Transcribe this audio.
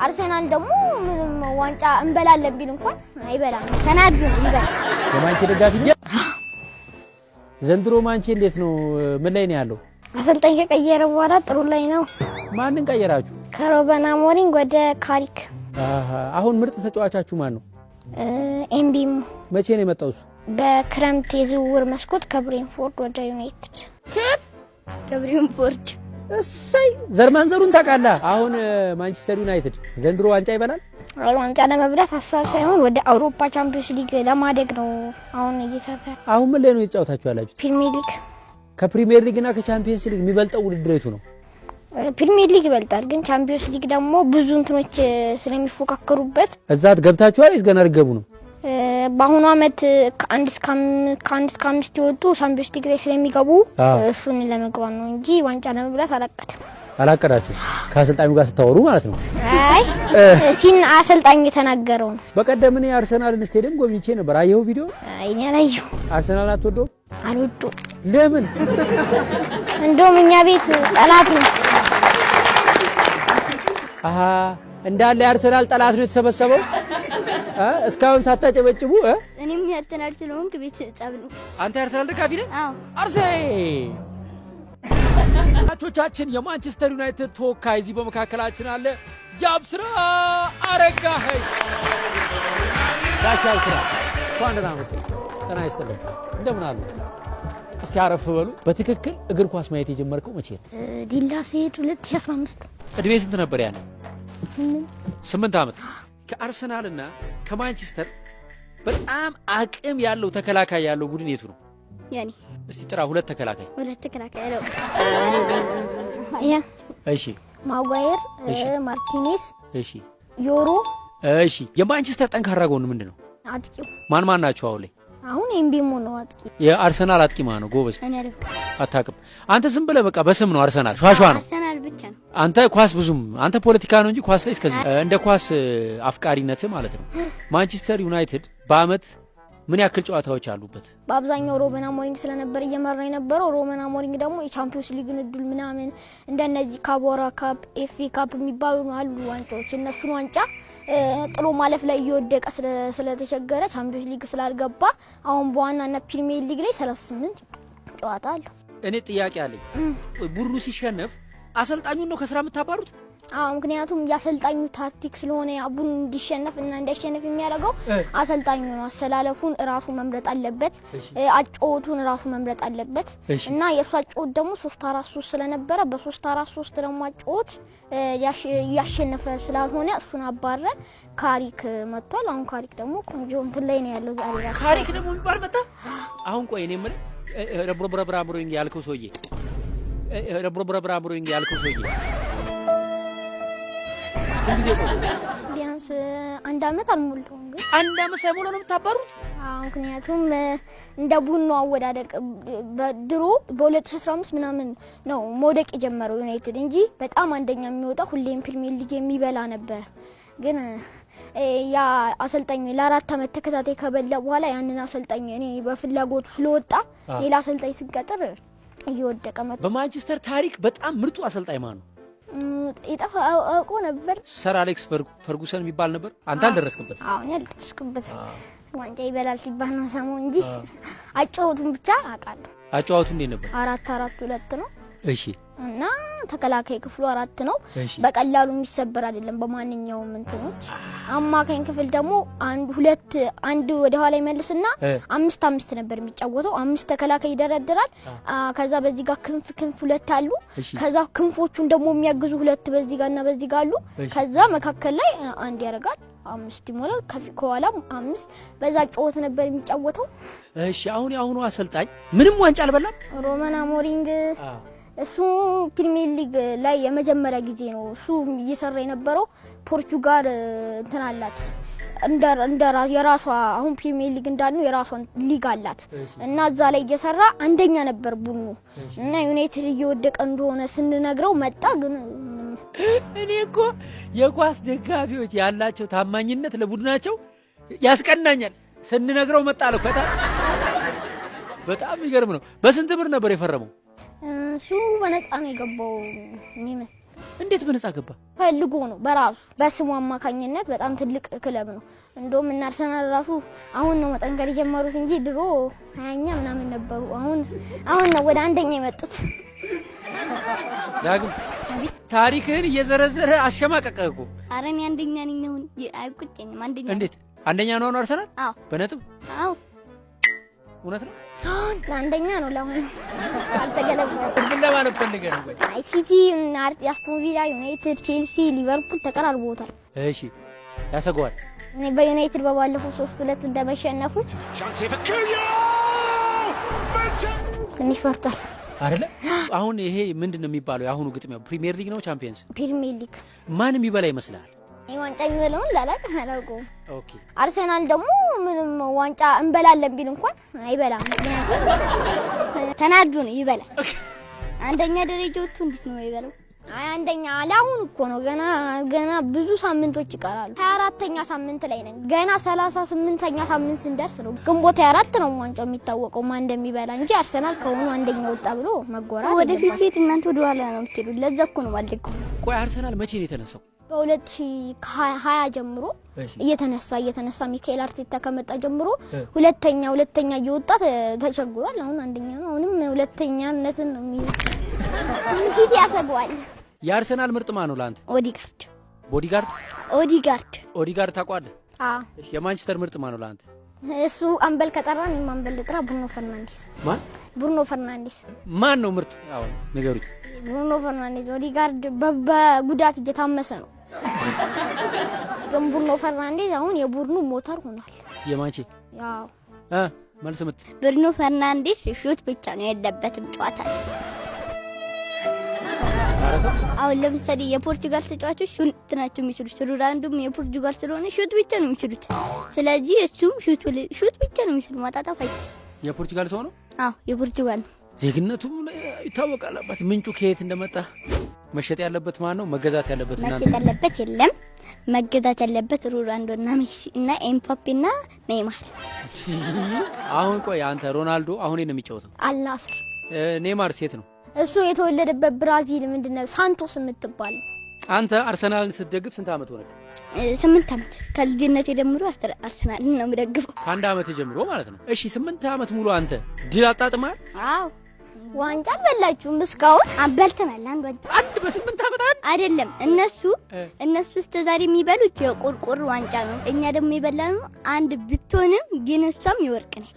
አርሰናል ደግሞ ምንም ዋንጫ እንበላለን ቢል እንኳን አይበላም። ተናዱ ነው ይበላል። የማንቼ ደጋፊ ነህ? ዘንድሮ ማንቼ እንዴት ነው? ምን ላይ ነው ያለው? አሰልጣኝ ከቀየረ በኋላ ጥሩ ላይ ነው። ማንን ቀየራችሁ? ከሮበን አሞሪም ወደ ካሪክ። አሃ፣ አሁን ምርጥ ተጫዋቻችሁ ማን ነው? ኤምቢሞ። መቼ ነው የመጣው እሱ? በክረምት የዝውውር መስኮት ከብሬንፎርድ ወደ ዩናይትድ። ከብሬንፎርድ። እሰይ፣ ዘር ማንዘሩን ታውቃለህ። አሁን ማንቸስተር ዩናይትድ ዘንድሮ ዋንጫ ይበላል? ዋንጫ ለመብላት ሀሳብ ሳይሆን ወደ አውሮፓ ቻምፒዮንስ ሊግ ለማደግ ነው አሁን እየሰራ። አሁን ምን ላይ ነው የተጫወታችሁ ያላችሁት? ፕሪሚየር ሊግ። ከፕሪሚየር ሊግ እና ከቻምፒየንስ ሊግ የሚበልጠው ውድድር የቱ ነው? ፕሪሚየር ሊግ ይበልጣል፣ ግን ቻምፒዮንስ ሊግ ደግሞ ብዙ እንትኖች ስለሚፎካከሩበት። እዛ ገብታችኋል ወይስ ገና ልትገቡ ነው? በአሁኑ አመት ከ1 እስከ 5 የወጡ ቻምፒዮንስ ሊግ ላይ ስለሚገቡ እሱን ለመግባት ነው እንጂ ዋንጫ ለመብላት አላቀድም። አላቀዳችሁ? ከአሰልጣኙ ጋር ስታወሩ ማለት ነው? አይ፣ ሲን አሰልጣኙ የተናገረው ነው። በቀደም እኔ አርሰናልን ስቴዲየም ጎብኝቼ ነበር። አየኸው ቪዲዮ? አይ፣ እኔ አላየሁም። አርሰናል አትወደውም? አልወደውም። ለምን? እንደውም እኛ ቤት ጠላት ነው። አሃ፣ እንዳለ የአርሰናል ጠላት ነው የተሰበሰበው። እስካሁን ሳታጨበጭቡ እ? እኔም የአርሰናል ስለሆንክ ቤት ጸብ ነው። አንተ የአርሰናል ደጋፊ ነህ? አዎ። አርሴ ቻችን የማንቸስተር ዩናይትድ ተወካይ እዚህ በመካከላችን አለ። የአብስራ አረጋኸኝ። ጋሽ አብስራ፣ እንኳን ደህና መጡ። ጤና ይስጥልኝ። እንደምን አሉ? እስቲ አረፍ በሉ። በትክክል እግር ኳስ ማየት የጀመርከው መቼ ነው? ዲላ ሲሄድ 2015። እድሜ ስንት ነበር ያኔ? 8። 8 ዓመት። ከአርሰናልና ከማንቸስተር በጣም አቅም ያለው ተከላካይ ያለው ቡድን የቱ ነው? ያኔ እስቲ ጥራ ሁለት ተከላካይ። ሁለት ተከላካይ ነው። ያ ማጓየር፣ ማርቲኔስ፣ ዮሮ። እሺ። የማንቸስተር ጠንካራ ጎን ምንድን ነው? አጥቂው። ማን ማን ናቸው አሁን ላይ? አሁን ኤምቢሞ ነው አጥቂ። የአርሰናል አጥቂ ማን ነው? ጎበዝ። እኔ አላውቅም። አታውቅም። አንተ ዝም ብለህ በቃ በስም ነው፣ አርሰናል ሿሿ ነው። አርሰናል ብቻ ነው። አንተ ኳስ ብዙም፣ አንተ ፖለቲካ ነው እንጂ ኳስ ላይ እስከዚህ እንደ ኳስ አፍቃሪነት ማለት ነው። ማንቸስተር ዩናይትድ በአመት ምን ያክል ጨዋታዎች አሉበት? በአብዛኛው ሮበን አሞሪንግ ስለነበር እየመራ የነበረው፣ ሮበን አሞሪንግ ደግሞ የቻምፒዮንስ ሊግን እድል ምናምን እንደነዚህ ካራባኦ ካፕ፣ ኤፍኤ ካፕ የሚባሉ አሉ ዋንጫዎች። እነሱን ዋንጫ ጥሎ ማለፍ ላይ እየወደቀ ስለተቸገረ ቻምፒዮንስ ሊግ ስላልገባ አሁን በዋናነት ፕሪሚየር ሊግ ላይ 38 ጨዋታ አለው። እኔ ጥያቄ አለኝ። ቡድኑ ሲሸነፍ አሰልጣኙን ነው ከስራ የምታባሩት? አዎ፣ ምክንያቱም የአሰልጣኙ ታክቲክ ስለሆነ ያ ቡድን እንዲሸነፍ እና እንዳይሸነፍ የሚያደርገው አሰልጣኙ ነው። አሰላለፉን እራሱ መምረጥ አለበት። አጨዋወቱን እራሱ መምረጥ አለበት። እና የእሱ አጨዋወት ደግሞ 3-4-3 ስለነበረ በ3-4-3 ደግሞ አጨዋወት እያሸነፈ ስላልሆነ እሱን አባረን ካሪክ መጥቷል። አሁን ካሪክ ደግሞ ቆንጆ እንትን ላይ ነው ያለው ዛሬ ራሱ። ካሪክ ደግሞ የሚባል መጣ። አሁን ቆይ፣ እኔ የምልህ ረብሮብረብራምሮኝ ያልከው ሰውዬ፣ ረብሮብረብራምሮኝ ያልከው ሰውዬ ስንት ጊዜ ቆየ? ቢያንስ አንድ አመት አልሞላውም ግን። አንድ አመት ሳይሞላው ነው የምታባሩት? አዎ፣ ምክንያቱም እንደ ቡድኑ አወዳደቅ በድሮ በ2015 ምናምን ነው መውደቅ የጀመረው ዩናይትድ እንጂ በጣም አንደኛ የሚወጣ፣ ሁሌም ፕሪሚየር ሊግ የሚበላ ነበር። ግን ያ አሰልጣኝ ለ4 አመት ተከታታይ ከበላ በኋላ ያንን አሰልጣኝ እኔ በፍላጎቱ ስለወጣ ሌላ አሰልጣኝ ስንቀጥር እየወደቀ መጣ። በማንቸስተር ታሪክ በጣም ምርጡ አሰልጣኝ ማን ነው? የጠፋ አውቆ ነበር። ሰር አሌክስ ፈርጉሰን የሚባል ነበር። አንተ አልደረስክበት። አዎ፣ እኔ አልደረስኩበት። ዋንጫ ይበላል ሲባል ነው ሰማው እንጂ አጨዋወቱን ብቻ አውቃለሁ። አጨዋወቱ እንዴት ነበር? 4-4-2 ነው። እና ተከላካይ ክፍሉ አራት ነው። በቀላሉ የሚሰበር አይደለም በማንኛውም እንትኖች። አማካኝ ክፍል ደግሞ አንድ ሁለት አንድ ወደ ኋላ ይመልስና አምስት አምስት ነበር የሚጫወተው። አምስት ተከላካይ ይደረድራል። ከዛ በዚህ ጋር ክንፍ ክንፍ ሁለት አሉ። ከዛ ክንፎቹን ደግሞ የሚያግዙ ሁለት በዚህ ጋር እና በዚህ ጋር አሉ። ከዛ መካከል ላይ አንድ ያደርጋል። አምስት ይሞላል። ከኋላም አምስት፣ በዛ ጨዋታ ነበር የሚጫወተው። እሺ፣ አሁን የአሁኑ አሰልጣኝ ምንም ዋንጫ አልበላም። ሮበን አሞሪንግ እሱ ፕሪሚየር ሊግ ላይ የመጀመሪያ ጊዜ ነው እሱ እየሰራ የነበረው። ፖርቹጋል እንትን አላት እንደ የራሷ፣ አሁን ፕሪሚየር ሊግ እንዳልነው የራሷን ሊግ አላት እና እዛ ላይ እየሰራ አንደኛ ነበር ቡድኑ እና ዩናይትድ እየወደቀ እንደሆነ ስንነግረው መጣ ግን እኔ እኮ የኳስ ደጋፊዎች ያላቸው ታማኝነት ለቡድናቸው ያስቀናኛል። ስንነግረው መጣ አለ እኮ። በጣም የሚገርም ነው። በስንት ብር ነበር የፈረመው? እሱ በነፃ ነው የገባው የሚመስል። እንዴት በነፃ ገባ? ፈልጎ ነው በራሱ በስሙ አማካኝነት። በጣም ትልቅ ክለብ ነው። እንደውም እና አርሰናል ራሱ አሁን ነው መጠንከር የጀመሩት እንጂ ድሮ 20ኛ ምናምን ነበሩ። አሁን አሁን ነው ወደ አንደኛ የመጡት። ዳግም ታሪክህን እየዘረዘረ አሸማቀቀህ እኮ። ኧረ እኔ አንደኛ ነኝ አሁን። አይቆጨኝም። አንደኛ ነኝ። እንዴት አንደኛ ነው አሁን አርሰናል? አዎ። በነጥብ? አዎ። እውነት ነው? ለአንደኛ ነው ለአሁን አልተገለበጠም። ምን ለማለት ፈልገህ ነው? ቆይ። አይ ሲቲ፣ አስቶን ቪላ፣ ዩናይትድ፣ ቼልሲ፣ ሊቨርፑል ተቀራርበውታል። እሺ ያሰገዋል። እኔ በዩናይትድ በባለፈው 3-2 እንደመሸነፉት ትንሽ ፈርቷል። አይደለ? አሁን ይሄ ምንድን ነው የሚባለው? የአሁኑ ግጥሚያው ፕሪሚየር ሊግ ነው ቻምፒየንስ? ፕሪሚየር ሊግ። ማን የሚበላ ይመስልሃል? እኔ ዋንጫ የሚበላውን ላላቅ አላውቀውም። Okay። አርሰናል ደግሞ ምንም ዋንጫ እንበላለን ቢል እንኳን አይበላም። ምክንያቱም ተናዶ ነው ይበላል። አንደኛ ደረጃዎቹ እንዴት ነው ይበላው? አይ አንደኛ ለአሁን እኮ ነው፣ ገና ገና ብዙ ሳምንቶች ይቀራሉ። 24ኛ ሳምንት ላይ ነን። ገና 38ኛ ሳምንት ስንደርስ ነው ግንቦት 24 ነው ዋንጫው የሚታወቀው ማን እንደሚበላ እንጂ አርሰናል ከሆኑ አንደኛ ወጣ ብሎ መጎራት ወደፊት የለባትም። ሲሄድ እናንተ ወደ ኋላ ነው የምትሄዱት። ለዛ እኮ ነው የማልደግፈው። ቆይ አርሰናል መቼ ነው የተነሳው? በ2020 ጀምሮ እየተነሳ እየተነሳ ሚካኤል አርቴታ ከመጣ ጀምሮ ሁለተኛ ሁለተኛ እየወጣ ተቸግሯል። አሁን አንደኛ ነው። አሁንም ሁለተኛነትን ነው የሚይዘው። ሲቲ ያሰጋዋል። የአርሰናል ምርጥ ማን ነው ለአንተ? ኦዲጋርድ። ቦዲጋርድ? ኦዲጋርድ። ኦዲጋርድ ታውቀዋለህ? አዎ። እሺ የማንቸስተር ምርጥ ማን ነው ለአንተ? እሱ አምበል ከጠራ እኔም አምበል ልጥራ። ብሩኖ ፈርናንዴስ። ማን? ብሩኖ ፈርናንዴስ። ማን ነው ምርጥ? አሁን ንገሩኝ። ብሩኖ ፈርናንዴስ። ኦዲጋርድ በጉዳት እየታመሰ ነው። ግን ብሩኖ ፈርናንዴዝ አሁን የቡድኑ ሞተር ሆኗል። የማንቼ ያው መልስ ምት። ብሩኖ ፈርናንዴስ shoot ብቻ ነው የለበትም ጨዋታ ላይ። አሁን ለምሳሌ የፖርቹጋል ተጫዋቾች shoot ናቸው የሚችሉት። ሮናልዶም የፖርቹጋል ስለሆነ shoot ብቻ ነው የሚችሉት። ስለዚህ እሱም shoot ብቻ ነው የሚችሉት። ማጣጣፍ አይችልም። የፖርቹጋል ሰው ነው? አዎ የፖርቹጋል ነው። ዜግነቱ ይታወቃል። አባት ምንጩ ከየት እንደመጣ። መሸጥ ያለበት ማን ነው? መገዛት ያለበት እናንተ? መሸጥ ያለበት የለም። መገዛት ያለበት ሮናልዶ እና ሜሲ እና ኤምባፔ እና ኔይማር። አሁን ቆይ አንተ ሮናልዶ አሁን ነው የሚጫወተው? አልናስር። ኔይማር ሴት ነው። እሱ የተወለደበት ብራዚል ምንድነው ሳንቶስ የምትባል። አንተ አርሰናልን ስትደግፍ ስንት አመት ሆነህ? 8 አመት። ከልጅነቴ ጀምሮ አርሰናልን ነው የምደግፈው። ከአንድ አመት ጀምሮ ማለት ነው። እሺ 8 አመት ሙሉ አንተ ድል አጣጥመሃል? አዎ። ዋንጫ አልበላችሁም እስካሁን? አበልተናል። አንድ ዋንጫ። አንድ በስምንት አመት አንድ? አይደለም፣ እነሱ እስከ ዛሬ የሚበሉት የቆርቆሮ ዋንጫ ነው። እኛ ደግሞ የበላነው አንድ ብትሆንም ግን እሷም የወርቅ ነች።